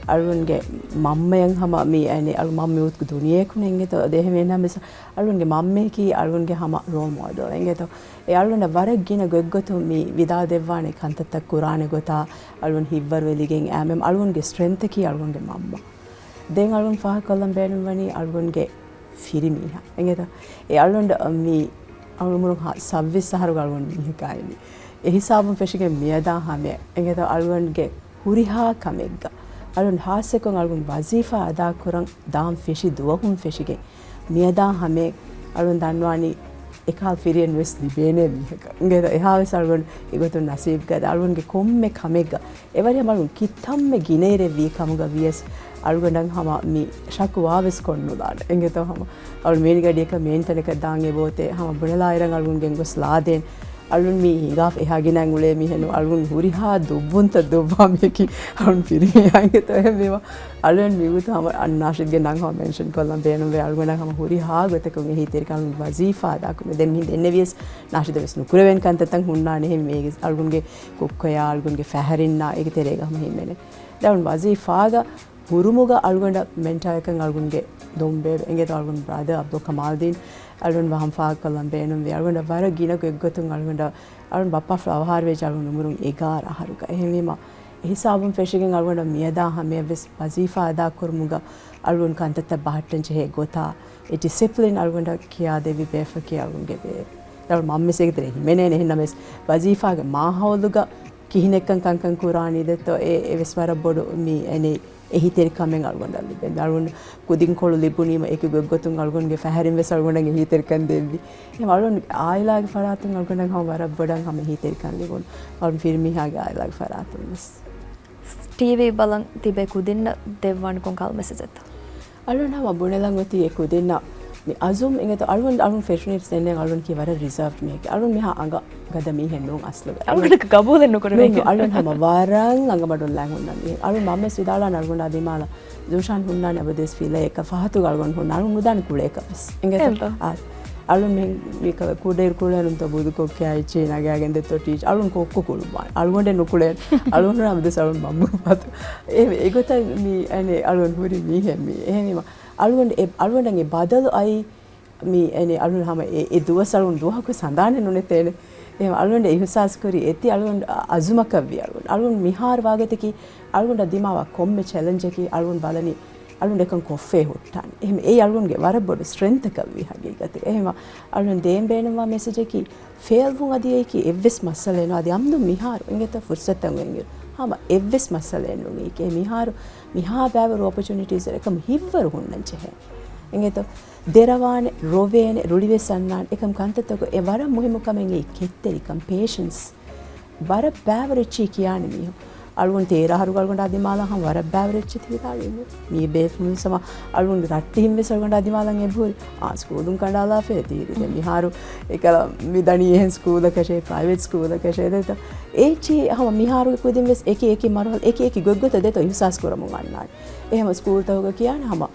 އަޅުގަނޑުގެ މަންމަޔަށް ހަމަ މި އޭނެ އަޅު މަންމަ އުތު ދުނިޔެއަކުން އިނގޭތޯ އަދި އެހެންވެ ނަމަވެސް އަޅުގަނޑުގެ މަންމަޔަކީ އަޅުގަނޑުގެ ހަމަ ރޯލް މޮޑެލް އިނގޭތޯ. އެ އަޅުގަނޑަށް ވަރަށް ގިނަ ގޮތްގޮތުން މި ވިދާޅު ދެއްވާނެ ކަންތައްތައް ކުރާނެ ގޮތާ އަޅުގަނޑު ހިތްވަރުވެލިގެން އައިމެ އަޅުގަނޑުގެ ސްޓްރެންތަކީ އަޅުގަނޑުގެ މަންމަ. ދެން އަޅުގަނޑު ފާހަގަކޮށްލަން ބޭނުންވަނީ އަޅުގަނޑުގެ ފިރިމީހާ އިނގޭތޯ. އެ އަޅުގަނޑު މި އަޅުގަނޑު އުމުރުން ހަ-، ސައްވީސް އަހަރުގަ އަޅުގަނޑު މީހަކާ އިނީ. އެ ހިސާބުން ފެށިގެން މިއަދާ ހަމަޔަށް އިނގޭތޯ އަޅުގަނޑުގެ ހުރިހާ ކަމެއްގަ އަޅުގަނޑު ހާއްސަކޮށް އަޅުގަނޑު ވަޒީފާ އަދާކުރަން ދާން ފެށި ދުވަހުން ފެށިގެން މިއަދާ ހަމަޔަށް އަޅުގަނޑު ދަންނަވާނީ އެކަހަލަ ފިރިއެއް ނުވެސް ލިބޭނޭ މީހަކަށް. އިނގޭތޯ އެހާ ވެސް އަޅުގަނޑު އެގޮތުން ނަސީބުގަ އަޅުގަނޑުގެ ކޮންމެ ކަމެއްގަ އެވަރި ހަމަ އަޅުން ކިތަންމެ ގިނައިރެއް ވީ ކަމުގަ ވިޔަސް އަޅުގަނޑަށް ހަމަ މި ޝަކުވާ ވެސް ކޮށްނުލާނެ. އިނގޭތޯ ހަމަ އަޅުން މޭނިގަޑިއަކަށް މޭނި ތަނަކަށް ދާން އެބައޮތޭ ހަމަ ބުނެލާއިރަށް އަޅުގަނޑު ގެންގޮސް ލާދޭން. އަޅުން މި ހިނގާފަ އެހާ ގިނައިން އުޅޭ މީހެއް ނޫން. އަޅުން ހުރިހާ ދުއްވުންތައް ދުއްވާ މީހަކީ އަޅުން ފިރިމީހާ އިނގޭތޯ. އެހެންވީމަ އަޅުން މިވަގުތު ހަމަ ނާޝިދްގެ ނަން ހަމަ މެންޝަން ކޮށްލަން ބޭނުންވޭ. އަޅުގަނޑަށް ހަމަ ހުރިހާ ގޮތަކުން އެހީތެރިކަން ވަޒީފާ އަދާކުރުމަށް ދެން މިހިން ދެންނެވިޔަސް ނާޝިދަށް ވެސް ނުކުރެވޭނެ ކަންތައްތައް ހުންނާނެ. އެހެން މީގެ އަޅުގަނޑުގެ ކުއްކޮޔާ އަޅުގަނޑުގެ ފަހަރިންނާ އޭގެ ތެރޭގަ ހަމަ ހިމެނޭ. ދެން އަޅުން ވަޒީފާގަ ހުރުމުގަ އަޅުގަނޑަށް މެންޓާއެއްކަން އަޅުގަނޑުގެ ދޮންބޭބެ އިނގޭތޯ އަޅުގަނޑު ބްރަދަ އަބްދުލް ކަމާލްދީން އަޅުގަނޑު ވަހަން ފާހަގަކޮށްލަން ބޭނުންވި. އަޅުގަނޑަށް ވަރަށް ގިނަ ގޮތްގޮތުން އަޅުގަނޑަށް އަޅުން ބައްޕާފުޅު އަވަހާރަވެއްޖެ އަޅުގަނޑު އުމުރުން އެގާރަ އަހަރުގަ. އެހެންވީމަ އެ ހިސާބުން ފެށިގެން އަޅުގަނޑަށް މިއަދާ ހަމަޔަށްވެސް ވަޒީފާ އަދާކުރުމުގަ އަޅުގަނޑު ކަންތައްތައް ބަހައްޓަން ޖެހޭ ގޮތާ އެ ޑިސިޕްލިން އަޅުގަނޑަށް ކިޔާދެއްވި ބޭފަކީ އަޅުގަނޑުގެ ބޭބެ. އަޅުން މަންމަވެސް އޭގެ ތެރޭ ހިމެނޭނެ. އެހެން ނަމަވެސް ވަޒީފާގެ މާހައުލުގަ ކިހިނެއްކަން ކަންކަން ކުރާނީ ދެއްތޯ އެ، އެވެސް ވަރަށް ބޮޑު މި އެނެ އެހީތެރިކަމެއް އަޅުގަނޑަށް ލިބެން. އަޅުގަނޑު ކުދިންކޮޅު ލިބުނީމަ އެކި ގޮތްގޮތުން އަޅުގަނޑުގެ ފަހަރިން ވެސް އަޅުގަނޑަށް އެހީތެރިކަން ދެއްވި. އެހެން އަޅުގަނޑު އާއިލާގެ ފަރާތުން އަޅުގަނޑަށް ހަމަ ވަރަށް ބޮޑަށް ހަމަ އެހީތެރިކަން ލިބުނު. އަޅުން ފިރިމީހާގެ އާއިލާގެ ފަރާތުން ވެސް. ޓީވީ ބަލަން ތިބޭ ކުދިންނަށް ދެއްވާނެ ކޮން ކަހަލަ މެސެޖެއްތޯ؟ އަޅުން ހަމަ ބުނެލަން އޮތީ އެ ކުދިންނަށް މި އަޒުމް އިނގޭތޯ އަޅުން، އަޅުން ފެށުނީ ސެންނެ އަޅުން ކީ ވަރަށް ރިޒާވްޑް މީހެކޭ. އަޅުން މިހާ އަނގަ ގަދަ މީހެއް ނޫން އަސްލުގަ. އަޅުގަނޑަކަށް ގަބޫލެއް ނުކުރެވޭ. ނޫން، ނޫން. އަޅުން ހަމަ ވަރަށް އަނގަމަޑުން ލާން ހުންނަ މީހެއް. އަޅުން މަންމަވެސް ވިދާޅާނެ އަޅުގަނޑާ ދިމާލަށް ޒޫޝާން ހުންނާނެ އަބަދުވެސް ފިލައެއްކަ ފަހަތުގަ އަޅުގަނޑު ހުންނާނެ. އަޅުން ނުދާނެ ކުޅޭކަށް ވެސް. އިނގޭތޯ؟ އެހެންތޯ؟ އާ، އަޅުން މި، މި ކަ-، ކުޑައިރު ކުޅޭނުންތޯ ބުދުކޮއްކާ އެއްޗެހި ނަގާގެން ދެއްތޯ ޓީޗަރ. އަޅުން ކޮއްކޮ ކުޅުއްވާނެ. އަޅުގަނޑެއް ނުކުޅޭނެ. އަޅުން އަބަދުވެސް އަޅުން މަންމަ ފަހަތު. އެ، އެގޮތަށް މި، އަނެ، އަޅުން ހުރި މީހެއް މީ. އެހެންވީމަ އަޅުގަނޑު އެ، އަޅުގަނޑަށް އެ ބަދަލު އައީ މި އެނެ އަޅުން ހަމަ އެ، އެ ދުވަސް އަޅުން ދުވަހަކު ސަނދާނެއް ނުނެތޭނެ. އެހެން އަޅުގަނޑަށް އިހުސާސް ކުރީ އެތި އަޅުގަނޑު އަ-، އަޒުމަކަށްވި އަޅުގަނޑު. އަޅުން މިހާރު ވާގޮތަކީ އަޅުގަނޑަށް ދިމާވާ ކޮންމެ ޗެލެންޖަކީ އަޅުގަނޑު ބަލަނީ އަޅުގަނޑު އެކަން ކޮށްފައި ހުއްޓާނެ. އެހެން އެއީ އަޅުގަނޑުގެ ވަރަށް ބޮޑު ސްޓްރެންތަކަށްވީ ހަގީގަތުގަ. އެހެންވާ އަޅުގަނޑު ދޭން ބޭނުންވާ މެސެޖަކީ ފެއިލްވުން އަދި އެއީކީ އެއްވެސް މައްސަލައެއް ނޫން. އަދި އަމްދު މިހާރު އިނގޭތޯ ފުރުސަތަށް އޮތް އިރު ހަމަ އެއްވެސް މައްސަލައެއް ނޫން. އެއީކީ މިހާރު މިހާ ބައިވަރު އޮޕޮޗުނިޓީސް އެކަމު ހިތްވަރު ހުންނަން ޖެހޭ. އިނގޭތޯ؟ ދެރަވާނެ، ރޮވޭނެ، ރުޅިވެސް އަންނާނެ. އެކަމް ކަންތައްތަކު އެ ވަރަށް މުހިއްމު ކަމެއް އެއީ ކެތްތެރިކަން، ޕޭޝަންސް. ވަރަށް ބައިވަރު އެއްޗެހި ކިޔާނެ މީހުން. އަޅުގަނޑު ތޭރަ އަހަރުގަ އަޅުގަނޑާ ދިމާލަށް ހަމަ ވަރަށް ބައިވެރިވެއްޖެ ތީ ވިދާޅުވީމު. މީ ބޭފުޅުން ވެސް ހަމަ އަޅުގަނޑު ރައްޓެހިން ވެސް އަޅުގަނޑާ ދިމާލަށް އެބަހުރި. އާ، ސްކޫލުން ކަނޑާލާފައޭ ތީ ވިދާޅުވީ. މިހާރު އެކަލަ މި ދަނީ އެހެން ސްކޫލަކަށޭ، ޕްރައިވެޓް ސްކޫލަކަށޭ ދެތޯ. އޭޗި ހަމަ މިހާރުގެ ކުދިން ވެސް އެކި އެކި މަރުހަލަ، އެކި އެކި ގޮތްގޮތަށް ދެތޯ އިހުސާސް ކުރަމުން އަންނާނެ. އެ ހަމަ ސްކޫލްތަކުގަ ކިޔާނެ ހަމަ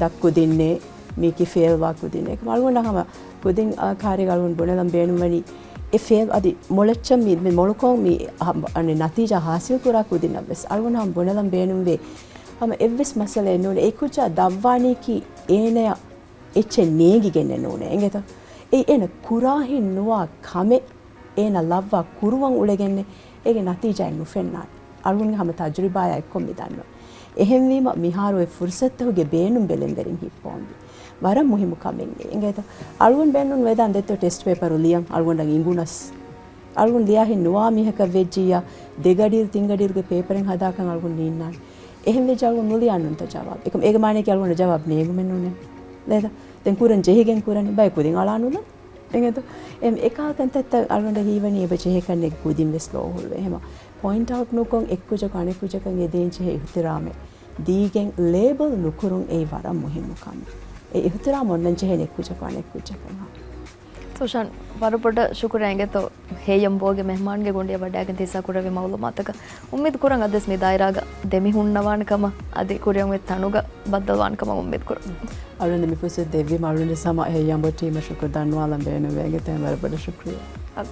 ދަށް ކުދިންނޭ، މީކީ ފެއިލްވާ ކުދިންނޭ. އެކަމަ އަޅުގަނޑަށް ހަމަ ކުދިން، އާ، ކާރިގަ އަޅުގަނޑު ބުނެލަން ބޭނުންވަނީ، އެ ފެއިލް އަދި މޮޅަށްޗަށް މި، މި މޮޅުކޮށް މި ހަ-، އަނެއް ނަތީޖާ ހާސިލް ކުރާ ކުދިންނަށް ވެސް އަޅުގަނޑު ހަމަ ބުނެލަން ބޭނުންވޭ. ހަމަ އެއްވެސް މައްސަލައެއް ނޫނޭ. އެ ކުއްޖާ ދަށްވާނީކީ އޭނަޔަށް އެއްޗެއް ނޭނގިގެންނެއް ނޫނޭ. އެނގޭތަ؟ އެ އޭނަ ކުރާހެން ނުވާ ކަމެއް އޭނަ ލައްވާ ކުރުވަން އުޅެގެންނެއް އޭގެ ނަތީޖާއެއް ނުފެންނާނެ. އަޅުގަނޑުގެ ހަމަ ތަޖުރިބާޔާ އެއްކޮށް މި ދަންނަވަން. އެހެންވީމަ، މިހާރު އެ ފުރުސަތުތަކުގެ ބޭނުން ބެލެންވެރިން ހިއްޕަވަންވީ. ވަރަށް މުހިއްމު ކަމެއް އެނގޭތަ؟ އަޅުގަނޑު ބޭނުން ވެދާން ދެއްތޯ ޓެސްޓް ޕޭޕަރު ލިޔަން އަޅުގަނޑަށް އިނގުނަސް. އަޅުގަނޑު ލިޔާހެން ނުވާ މީހަކަށް ވެއްޖިއްޔާ، ދެ ގަޑިއިރު ތިން ގަޑިއިރުގެ ޕޭޕަރެއް ހަދާކަށް އަޅުގަނޑު ނީންނާނެ. އެހެން ވެއްޖެ އަޅުގަނޑު ނުލިޔާނުންތަ ޖަވާބު. އެކަމަ އޭގެ މާނައަކީ އަޅުގަނޑަށް ޖަވާބު ނޭނގުމެއް ނޫނޭ. ދެތޯ؟ ދެން ކުރަން ޖެހިގެން ކުރަނީ. ބައެއް ކުދިން އަޅާނުލަން. އެނގޭތޯ؟ އެ އެކާ ކަންތައްތައް އަޅުގަނޑަށް ހީވަނީ އެބަ ޖެހޭކަށް ނެތް ކުދިން ވެސް ލޯ ހުޅުވޭ. އެހެމަ ޕޮއިންޓް އައުޓް ނުކޮށް އެއްކުއްޖަކު އަނެއްކުއްޖަކަށް އެދޭން ޖެހޭ އިހުތިރާމެއް ދީގެން ލޭބަލް ނުކުރުން އެއީ ވަރަށް މުހިއްމު ކަމެއް. އެ އިހުތިރާމް އޮންނަން ޖެހޭނެ އެއްކުއްޖަކު އަނެއްކުއްޖަކަށް. ހާ. ސޫޝާން، ވަރަށް ބޮޑަށް ޝުކުރިއްޔާ އިނގޭތޯ ހެޔޮ ބޯގެ މެހްމާންގެ ގޮނޑިއަށް ވަޑައިގެން ހިއްސާ ކުރެއްވި މައުލޫމާތަކަށް. އުއްމީދު ކުރަން އަދިވެސް މި ދާއިރާގަ ދެމި ހުންނަވާނެ ކަމަށް އަދި ކުރިއަށް އޮތް ތަނުގަ ބައްދަލުވާނެ ކަމަށް އުއްމީދު ކުރަން. އަޅުގަނޑު މި ފުރުސަތު ދެއްވީމަ އަޅުގަނޑު ހަމަ ހެޔޮ އަނބޮ ޓީމަށް ޝުކުރު ދަންނަވާލަން ބޭނުންވޭ. އިނގޭތޯ ވަރަށް ބޮޑަށް ޝުކުރިއްޔާ.